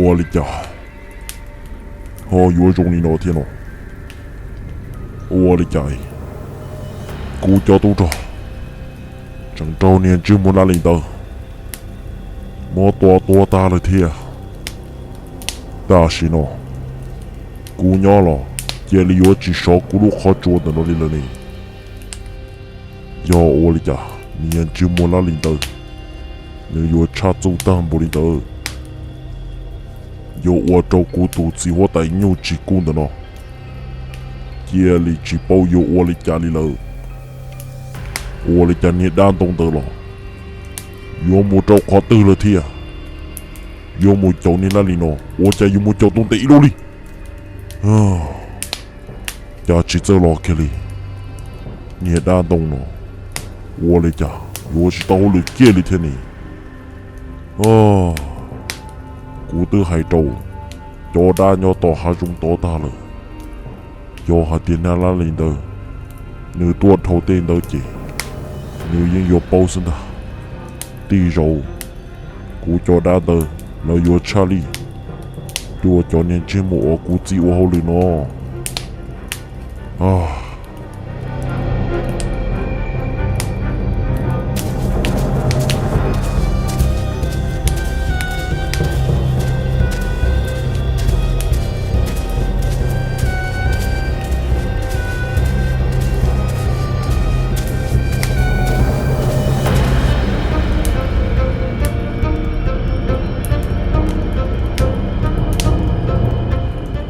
Ua li cas ho yuav zoo li no thiab no? Ua li cas kuv cov tub rog tseem raug niag ntsej muag laj lim ntawd muab tua tuag tag lawm thiab? Tam sim no kuv nyob los cia li yuav tsis sov kuv lub qhov tsua ntawm no li lawm ne. Yog ua li cas niag ntsej muag laj lim ntawd nws yuav tshaj txuj tag npaum li ntawd, yuav ua rau kuv tus txiv huab tais nyuj tsis kuj ntawm no cia li tsis paub yuav ua li cas li lawm. Ua li cas niag dab ntoo ntawd los yuav mus rau qhov twg lawm thiab? Yuav mus caum niag laj lim no ua cas yuav mus caum tau ntev ib lub li? Cas tsis txawj los kiag li? Niag dab ntoo no ua li cas yuav tsis tau hauj lwm kiag li thiab ne? Kuv twb hais rau cov dab nyob tom hav zoov tod tag lawm, yog hais tias niag laj lim ntawd nws tuaj dhau tej ntawd ces nws yeej yuav paub xwb ntag. Tej zaum kuv cov dab ntawd lawv yuav tshaj lij dua cov niag ntsej muag uas kuv txib ua hauj lwm no.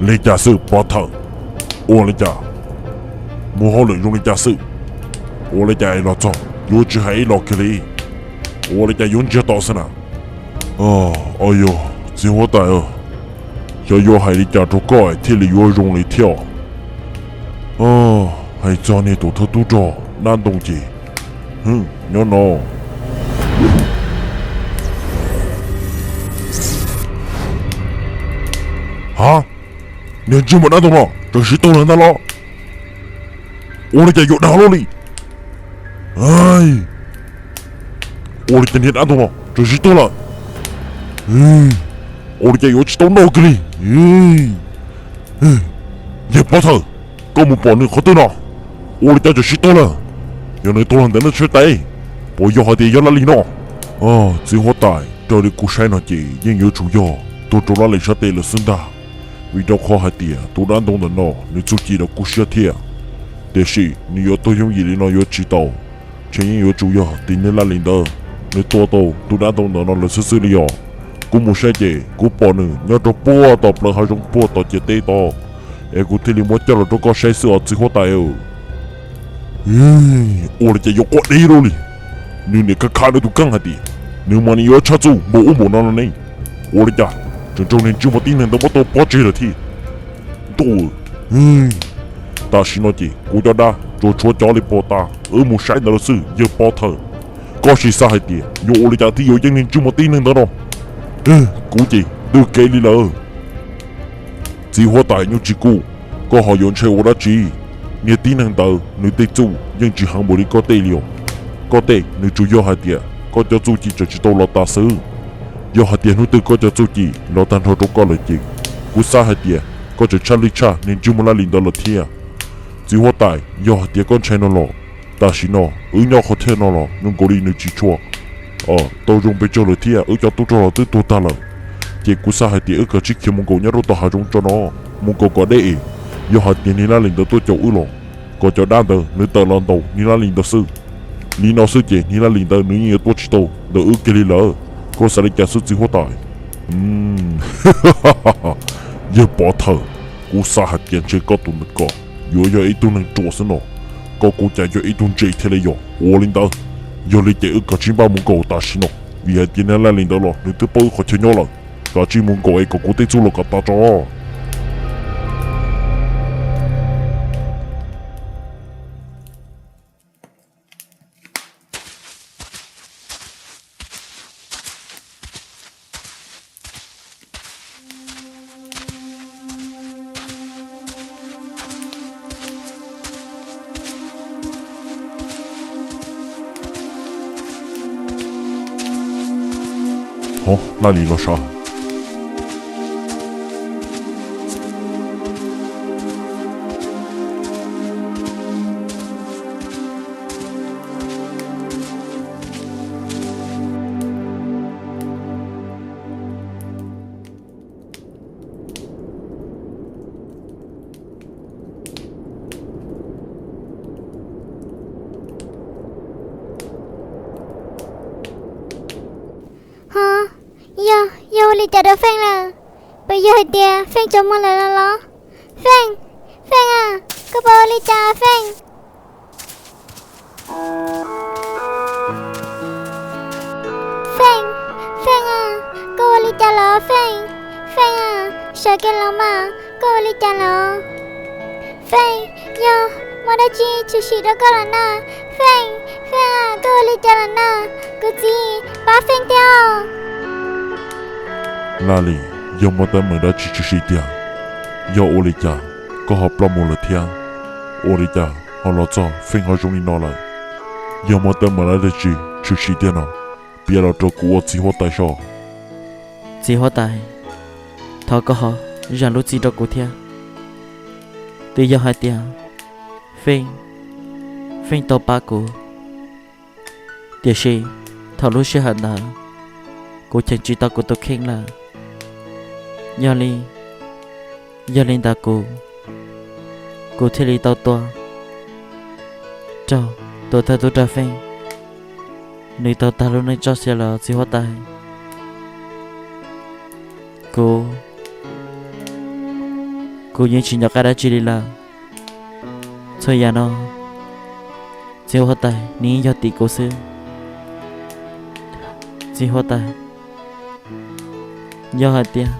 Li cas xwb pov thawj? Ua li cas? Mus hauj lwm zoo li cas xwb? Ua li cas es los txog yuav tsis hais ib los kiag li? Ua li cas yuav ntsiag to xwb na? Au yog, txiv huab tais, xyov yuav hais li cas rau koj thiaj li yuav zoo li thiab. Hais txog niag tus thawj tub rog dab ntoo ces, nyob no. Ha, niag ntsej muag dab ntoo no tseem sib tug lawm ntag los? Ua li cas yuav dag luaj li? Ua li cas niag dab ntoo no tseem sib tug lawm? Ua li cas yuav tsis tau noj kiag li? Yawg pov thawj, koj mus pom nws qhov twg no? Ua li cas tseem sib tug lawm? Yog nws tuag los ntawm nej sab tes, puas yog hais tias yog laj lim no? Txiv huab tais, raws li kuv saib no ces yeej yuav tsum yog tuag rau laj lim sab tes lawm xwb ntag, vim rau qhov hais tias tus dab ntoo ntawm no nws txuj ci los kuj siab thiab. Tiam sis nws yuav tuag yooj yim li no yuav tsis tau, ntshe yeej yuav tsum yog tus niag laj lim ntawd nws tua tau tus dab ntoo ntawm no lawm xwb xwb li os. Kuv mus saib ces kuv pom nws nyob rau puag tom plawv hav zoov puag tom ciam teb tod, es kuv thiaj li muab coj los rau koj saib xwb os txiv huab tais. Ua li cas yuav quaj deb luaj li? Nws niam khav khav nws tus kheej hais tias nws mas nws yuav tshaj txuj npaum ub npaum no no ne. Ua li cas tseem raug niag ntsej muag tib neeg ntawd muab tua pov tseg lawm thiab? Ntuj, tam sim no ces kuv cov dab tsuas tshuav cov li pom tas wb mus saib ntawd lawm xwb yawg pov thawj. Koj sim xav hais tias yuav ua li cas thiaj yuav yeej niag ntsej muag tib neeg ntawd no? Kuv ces ntws kev li lawm. Txiv huab tais nyuj tsis kuj, koj ho yuav ntshai ua dab tsi? Niag tib neeg ntawd nws tej txuj yeej tsis heev npaum li koj tej li os. Koj tej nws tsuas yog hais tias koj cov txuj ci tseem tsis tau los tas xwb. Yog hais tias hnub twg koj cov txuj ci los tag nrho rau koj lawm ces kuv xav hais tias koj tseem tshaj lij tshaj niag ntsej muag laj lim ntawd lawm thiab. Txiv huab tais, yog hais tias koj ntshai no los, tam sim no wb nyob qhov chaw no los zoo nkaus li nws tsis tshua tau zoo pes tsawg lawm thiab wb cov tub rog los twb tuag tag lawm. Ces kuv xav hais tias wb kav tsij khiav mus nkaum nyob rau tom hav zoov tso no, mus nkaum kom deb es yog hais tias niag laj lim ntawd tuaj caum wb los, kom cov dab ntawd nws tawm los ntaus niag laj lim ntawd xwb. Li no xwb ces niag laj lim ntawd nws yeej yuav tuaj tsis tau ntawm wb kiag li lawm. Koj xav li cas xwb txiv huab tais? Yawg pov thawj, kuv xav hais tias ntshe koj tus ntawm ko yuav yog ib tug neeg ruam xwb no, koj kuj cas yog ib tug ntse thiab li yog. Ua li ntawd, yog li ces wb kav tsij npaj mus nkaum tam sim no, vim hais tias niag laj lim ntawd los nws twb paub wb qhov chaw nyob lawm. Kav tsij mus nkaum es kom kuv tej txuj los kom tas tso. Hov, laj lim los sav. Ua li cas rau Feej lawm? Puas yog hais tias Feej tsaus muag lawm los? Feej, Feej a, koj puas ua li cas Feej? Feej, Feej a, koj ua li cas los Feej? Feej a, sawv kev los mas, koj ua li cas los? Feej, yog muaj dab tsi tshwm sim rau koj los na? Feej, Feej a, koj ua li cas los na? Kuv txiv, pab Feej thiab os. Laj Lis, yog muaj teeb meem dab tsi tshwm sim tiag? Yog ua li cas koj ho ploj mus lawm thiab? Ua li cas ho los txog Feej ho zoo li no lawm? Yog muaj teeb meem dab tsi tshwm sim tiag no, piav los rau kuv ua txiv huab tais saib. Txiv huab tais, thov koj ho zam lub txim rau kuv thiab. Twb yog hais tias Feej, Feej tau pab kuv, tiam sis thaum lub sij hawm ntawd kuv cheem tsis tau kuv tus kheej lawm. Yog li, yog li ntawd kuv, kuv thiaj li tau tua raug tus thawj tub rog Feej, nws tau tag lub neej txoj sia lawm txiv huab tais. Kuv, kuv yeej tsis nco qab dab tsi li lawm. Txhua yam no, txiv huab tais nws yeej yog tim kuv xwb. Txiv huab tais, yog hais tias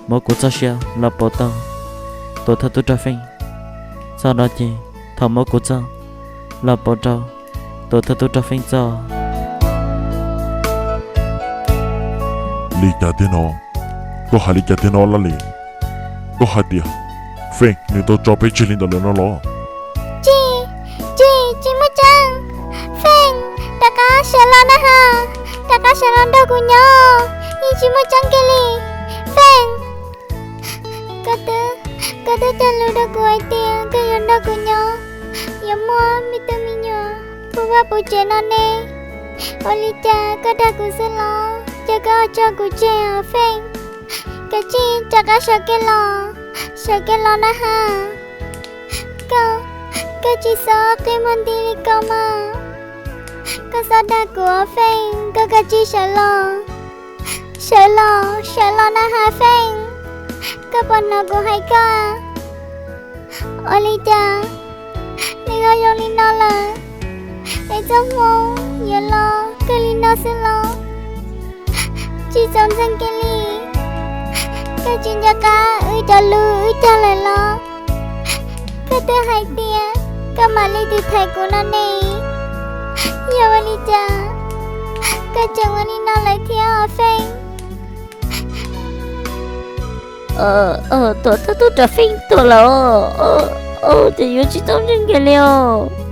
muab kuv txoj sia los pauv tau tus thawj tub rog Feej txoj no ces thov muab kuv txoj los pauv rau tus thawj tub rog Feej txoj. Li cas tiag no? Koj hais li cas tiag no Laj Lis? Koj hais tias Feej nws tau tso peb tseg li ntawd lawm no los? Tsis, tsis, tsis muaj tseeb. Feej, rov qab sawv los na ha, rov qab sawv los nrog kuv nyob, yeej tsis muaj tseeb kiag li. Feej, koj twb, koj twb cog lus rau kuv hais tias koj yuav nrog kuv nyob, yuav muaj me tub me nyuam puv vaj puv tsev no ne. Ua li cas koj dag kuv xwb los cas koj tso kuv tseg os Feej? Kav tsij rov qab sawv kev los, sawv kev los na ha. Koj, koj tsis txhob qi muag nti li ko mas. Koj txhob dag kuv os Feej, koj kav tsij sawv los. Sawv los, sawv los na ha Feej. Koj puas hnov kuv hais koj? Ua li cas nws ho zoo li no lawm? Es txoj hmoo yuav los kawg li no xwb los? Tsis txaus ntseeg kiag li. Koj tsis nco qab wb cov lus wb cog lawm los? Koj twb hais tias koj mam li tiv thaiv kuv no ne. Yog ua li cas koj tseem ua li no lawm thiab os Feej? Tus thawj tub rog Feej tuag lawm, ces yuav tsis tau ntseeg kiag li os.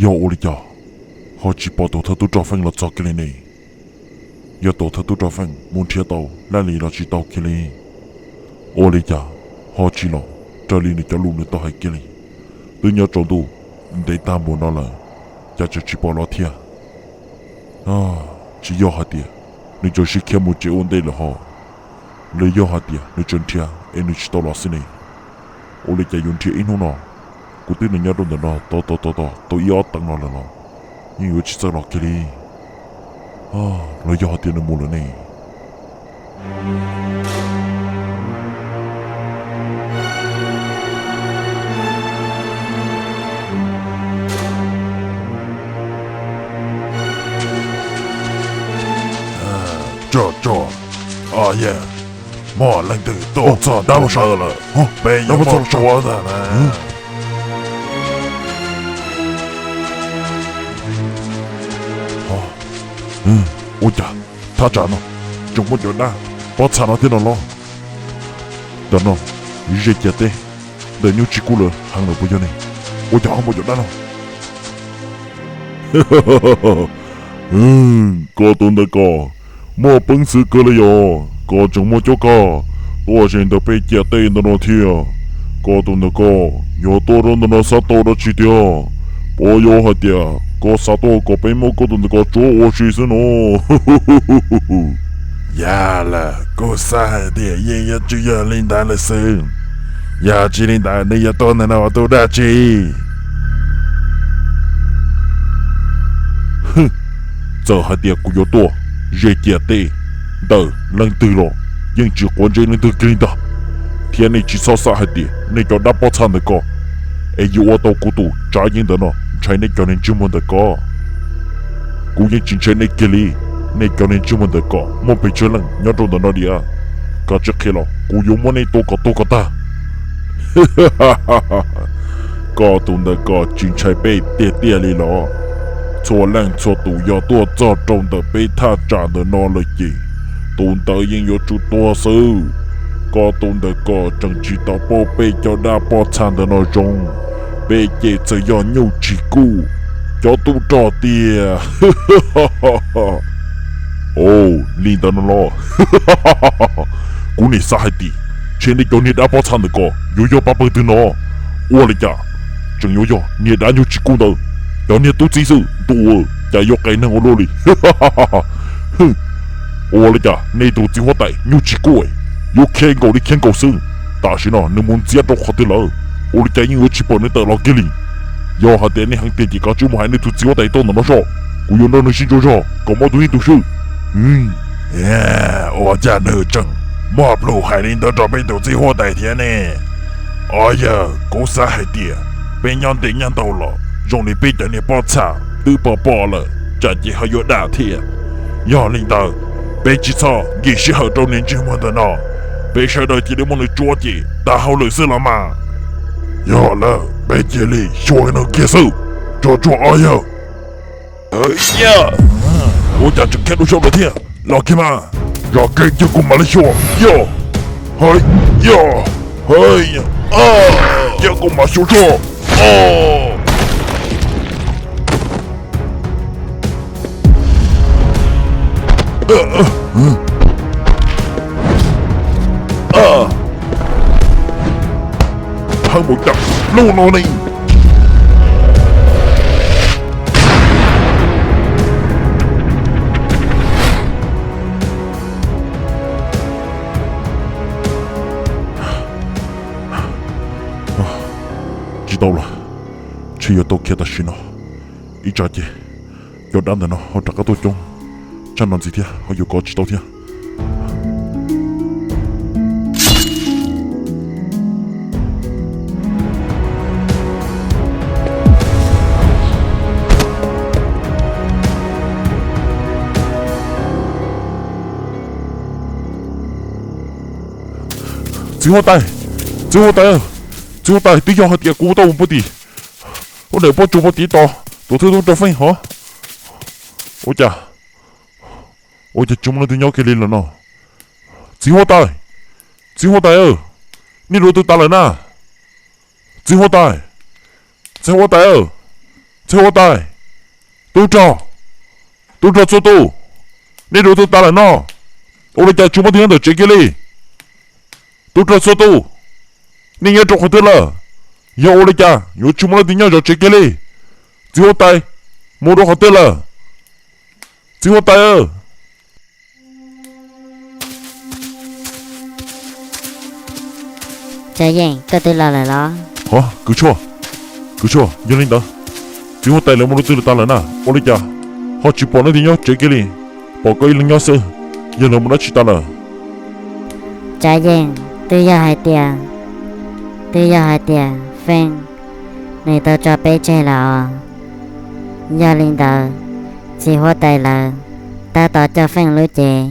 Yog ua li cas ho tsis pom tus thawj tub rog Feej los txog kiag li ne? Yog tus thawj tub rog Feej mus nrhiav tau Laj Lis los tsis tau kiag li? Ua li cas ho tsis los raws li nws cov lus nws tau hais kiag li? Twb nyob tsaus ntuj ntev tag npaum no lawm, cas tseem tsis pom los thiab? Tsis yog hais tias nws tseem sib khiav mus tsev ua ntej lawm ho? Los yog hais tias nws tseem nrhiav es nws tsis tau los xwb ne? Ua li cas yuav nrhiav ib hnub no, kuv twb nyob rau ntawm no tos tos tos tos tau ib ob teev no lawm los yeej yuav tsis txawj los kiag li? Los yog hais tias nws mus lawm ne? Tso tso, o yog, muaj leej twg tuaj txog dab pov tshav lawm, peb yuav muab txhoj ua ntag na. Ua cas thaj tsam no tseem muaj cov dab pob txha no thiab no los? Tam no ze ciam teb ntawm nyuj tsis kub lawm heev lawm puas yog ne? Ua cas ho muaj cov dab no? Koj tus ntawm ko, muaj peev xwm kawg li yog koj tseem muaj cuab kag tuaj ze ntawm peb ciam teb ntawm no thiab. Koj tus ntawm ko, yog tuaj rau ntawm no xav tau dab tsi tiag? Puas yog hais tias koj xav tuaj kom peb muab koj tus ntawm ko tsuav ua si xwb no? Yog lawm, kuv xav hais tias yeej yuav tsum yog li ntawd lawm xwb. Yog tsis li ntawd nws yuav tuaj ntawm no ua dab tsi? Txawm hais tias kuv yuav tuaj ze ciam teb ntawm leej twg los yeej tsis quav ntsej leej twg kiag li ntag. Thiab nej tsis txhob xav hais tias nej cov dab pob txha ntawm ko es yuav ua tau kuv tus tsav yeeb ntawm no ntshai nej cov niag ntsej muag ntawm ko. Kuv yeej tsis ntshai nej kiag li. Nej cov niag ntsej muag ntawm ko muaj pes tsawg leej nyob rau ntawm no diam? Koj tsis qhia los kuv yuav muab nej tua kom tuag kom tag. Koj tus ntawm ko tsis ntshai peb tiag tiag li los? Txhua leej txhua tus yog tuaj txog rau ntawm peb thaj tsam ntawm no lawm ces tus ntawd yeej yuav tsum tuag xwb. Koj tus ntawm ko tseem tsis tau paub peb cov dab pob txha ntawm no zoo, peb ces txawm yog nyuj tsis kub, cov tub rog tiag. Ov, li ntawd no los? Kuv nim xav hais tias ntshe nej cov niag dab pob txha ntawm ko yuav yog pab pawg twg no. Ua li cas tseem yuav yog niag dab nyuj tsis kub ntawd? Cov niag tub txib xwb ntuj, cas yuav qes neeg ua luaj li. Ua li cas nej tus txiv huab tais nyuj tsis kub yuav khiav nkaus li khiav nkaus xwb? Tam sim no nws mus ntxias rau qhov twg lawm? Ua li cas yeej yuav tsis pom nws tawm los kiag li? Yog hais tias nej heev tiag ces kav tsij mus hais nej tus txiv huab tais tuaj ntawm no soj, kuv yuav nrog nws sib ntsuas zog kom mob tus yeej tus swb. Ua cas nws tseem muaj plhus hais li ntawd rau peb tus txiv huab tais thiab ne? Ov yawg, kuv xav hais tias peb nyob ntev nyob ntau los zoo li peb cov niag pob txha twb pom pom lawm, tsam ces ho yuav dam thiab. Yog li ntawd, peb tsis txhob nkim sij hawm rau niag ntsej muag ntawm no, peb sawv daws cia li muab nws tsuav ces tag hauj lwm xwb los mas. Yog lawm, peb cia li xyuas nws kiag xwb. Tsuag tsuag, ov yawg. Ua cas tseem khiav dua xyov lawm thiab? Los kiag mas, zam kev cia kuv mam li xyuas. Yog, hais, yog, hais, cia kuv mam xyuas tso. Heev npaum cas lub no ne. Tsis tau lawm, ntshe yuav tau khiav tam sim no. Ib tsam ces cov dab ntawm no ho rov qab tuaj coob tshaj no ntxiv thiab, ho yuav kov tsis tau thiab. Txiv huab tais, txiv huab tais, txiv huab tais, twb yog hais tias kuv tau mus puag tim lub ntawm pob tsuas puag tim tos tus thawj tub rog Feej hov. Ua cas, ua cas tsis muaj leej twg nyob kiag li lawm no? Txiv huab tais, txiv huab tais, nej dua twg tas lawm na? Txiv huab tais, txiv huab tais, txiv huab tais, tub rog, tub rog txhua tus, nej dua twg tas lawm no? Ua li cas tsis muaj leej twg nyob ntawm tsev kiag li? Tub rog txhua tus, nej nyob rau qhov twg lawm? Yog ua li cas yuav tsis muaj leej twg nyob zov tsev kiag li? Txiv huab tais, mus rau qhov twg lawm? Txiv huab tais. Tsa Yeej, koj twb los lawm los? Hov, kwv tshuaj, kwv tshuaj, yog li ntawd, txiv huab tais lawv mus rau twg lawm tas lawm na? Ua li cas ho tsis pom leej twg nyob tsev kiag li? Pom koj ib leeg nyob xwb, yog lawv mus dab tsi tas lawm? Tsa Yeej, twb yog hais tias, twb yog hais tias Feej nws tau tso peb tseg lawm os. Yog li ntawd, txiv huab tais lawv tab tom coj Feej lub cev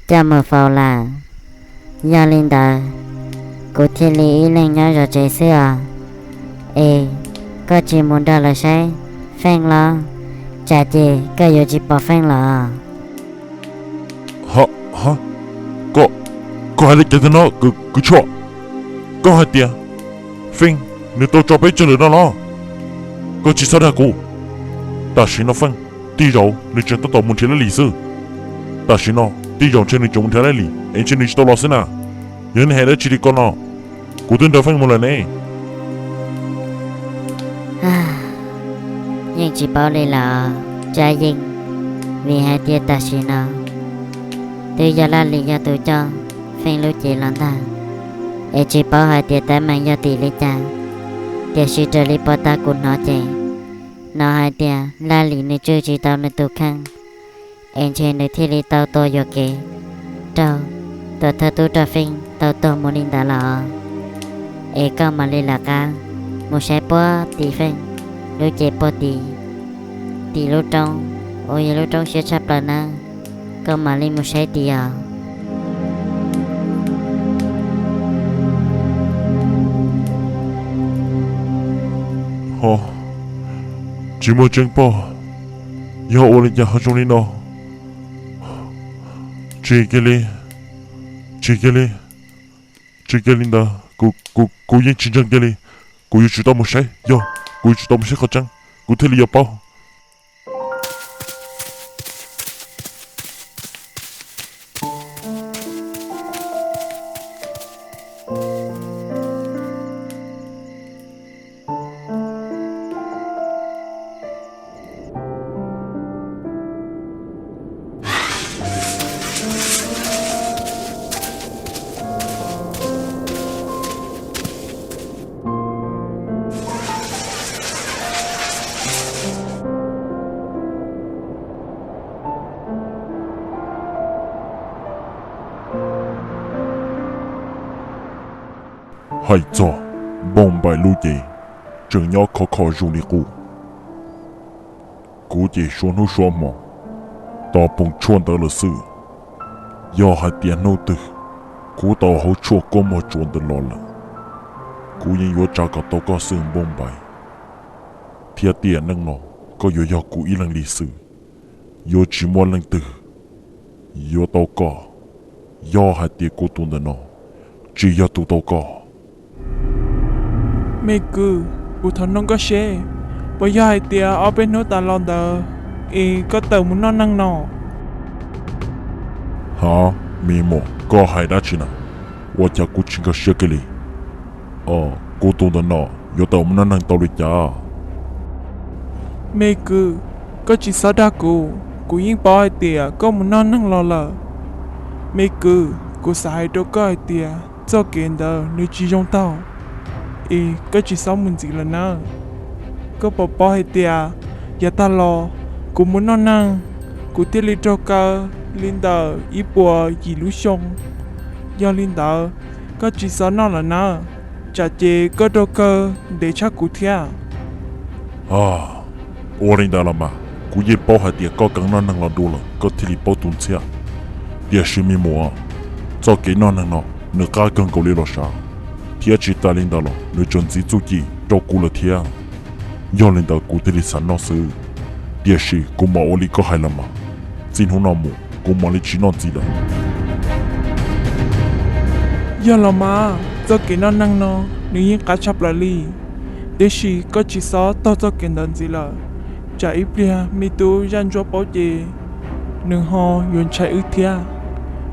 coj mus faus lawm. Yog li ntawd, kuv thiaj li ib leeg nyob zov tsev xwb os. Es koj tsis mus nrog lawv saib Feej los? Tsam ces koj yuav tsis pom Feej los. Ha, ha, koj, koj hais li cas ntawm no, kwv, kwv Tshuaj? Koj hais tias Feej nws tau tso peb tseg lawm no los? Koj tsis txhob dag kuv. Tam sim no Feej tej zaum nws tseem tab tom mus nrhiav Laj Lis xwb. Tam sim no tej zaum ntshe nws tseem mus nrhiav Laj Lis es ntshe nws tsis tau los xwb na. Yog nej hais dab tsi li ko no? Kuv twb nrog Feej mus lawm ne. Yeej tsis paub li lawm Tsab Yeej, vim hais tias tam sim no twb yog Laj Lis yog tus coj Feej lub cev los ntag, es tsis paub hais tias teeb meem yog tim li cas. Tiam sis raws li pov tag kuv hnov ces hnov hais tias Laj Lis nws tswj tsis tau nws tus kheej, es ntshe nws thiaj li tau tua yuam kev raug tus thawj tub rog Feej tau tuag mus li ntawd los. Es koj mam li lawv qab mus saib puag tim Feej lub cev puag tim, tim lub roob, uas yog lub roob siab tshaj plaws nawb. Koj mam li mus saib tim os. Ho, tsis muaj tseeb pog, yog ua li cas ho zoo li no? Tsis kiag li, tsis kiag li, tsis kiag li ntawd, kuv, kuv, kuv yeej tsis ntseeg kiag li. Kuv yuav tsum tau mus saib, yog kuv yuav tsum tau mus saib qhov tseeb kuv thiaj li yuav paub. Hais txog Npauj Npaim lub cev, tseem nyob khov kho zoo li qub. Kuv ces suav hnub suav hmo tos poob tshuaj ntawd lawm xwb. Yog hais tias hnub twg kuv tau hauv tshuaj kua muag tsuav ntawd los lawm, kuv yeej yuav tsa kom tau koj xwb Npauj Npaim. Thiab tiam neej no koj yuav yog kuv ib leeg li xwb, yuav tsis muaj leej twg yuav tau koj. Yog hais tias kuv tus ntawm no tsis yog tus tau koj. Me kwv, kuv thov nug koj seb, puas yog hais tias ob peb hnub tas los ntawd es koj tawm mus noj neeg no? Ha, me muam, koj hais dab tsi na? Ua cas kuv tsis nkag siab kiag li. Kuv tus ntawm no yuav tawm mus noj neeg tau li cas? Me kwv, koj tsis txhob dag kuv, kuv yeej paub hais tias koj mus noj neeg los lawm. Me kwv, kuv xav hais rau koj hais tias txoj kev ntawd nws tsis zoo tag, es koj tsis txhob mus ntxiv lawm nawb. Koj puas paub hais tias yav tag los kuv mus noj neeg, kuv thiaj li raug kaw li ntawm ib puas yim lub xyoo. Yog li ntawd, koj tsis txhob noj lawm nawb, tsam ces koj raug kaw ntev tshaj kuv thiab. Ua li ntawd los mas, kuv yeej paub hais tias koj kheev noj neeg los dua lawm koj thiaj li paub tu ntxhiab. Tiam sis me muam, txoj kev noj neeg no nws qab kawg nkaus li los sav, thiab tsis tas li ntawd los nws tseem ntxiv txuj ci rau kuv lawm thiab. Yog li ntawd kuv thiaj li xav noj xwb. Tiam sis kuv mam ua li koj hais los mas, txij hnub no mus kuv mam li tsis noj ntxiv lawm. Yog los mas, txoj kev noj neeg no nws yeej qab tshaj plaws li, tiam sis koj tsis txhob taug txoj kev ntawd ntxiv lawm, tsam ib pliag me tub zaj ntsuab paub ces nws ho yuav ntshai wb thiab.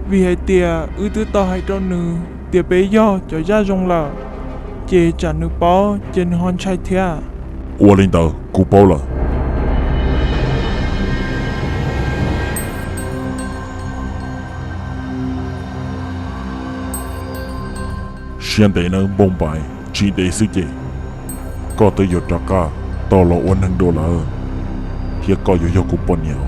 Vim hais tias wb twb tau hais rau nws tias peb yog cov zaj zoo lawm, ces tsam nws paub ces nws ho ntshai thiab. Ua li ntawd kuv paub lawm. Siab ntev nawb Npauj Npaim, tsis ntev xwb ces koj twb yuav rov qab tau los ua neeg dua lawm, thiab koj yuav yog kuv poj niam.